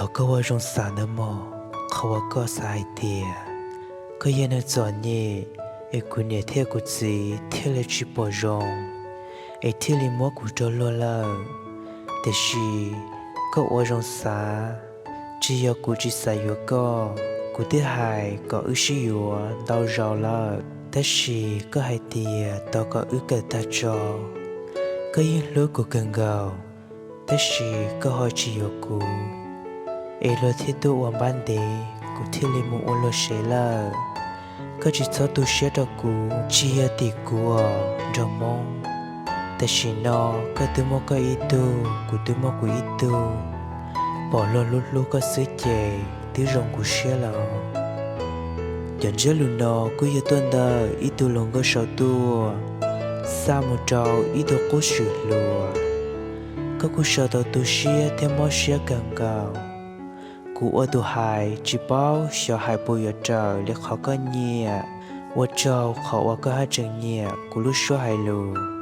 Qhov koj ua zoo xav ntawd mog, qhov uas koj xav hais tias koj yog neeg txom nyem, es kuv niam thiab kuv txiv thiaj li tsis pom zoo, es thiaj li muab kuv rau luag lawm. Tiam sis koj ua zoo xav, tsis yog kuv tsis xav yuav koj, kuv twb hais kom wb sib yuav ntau zaus lawm, tab sis koj hais tias tos kom wb kawm tag tso, koj yeej hlub kuv kawg nkaus, tab sis koj ho tsis yuav kuv, es luag thiaj tuaj ua npab ntev, kuv thiaj li mus ua luag sev lawm. Koj tsis txhob tu siab rau kuv, tsis yog tim kuv os nraug Hmoob. Tam sim no koj twb muaj koj ib tug, kuv twb muaj kuv ib tug, pom luag hlub hlub koj xwb ces twb zoo kuv siab lawm. Cov ntsiab lus no kuj yog tuaj ntawm ib tug hluas nkauj sau tuaj, xa mus rau ib tug qub swm hluas. Koj kuj sau tau tu siab thiab mob siab kawg nkaus. Kuv ua tus hais tsis paub xyov hais puas yuav raws li qhov koj nyiam. Ua tsaug qhov uas koj haj tseem nyiam kuv lub suab hais lus.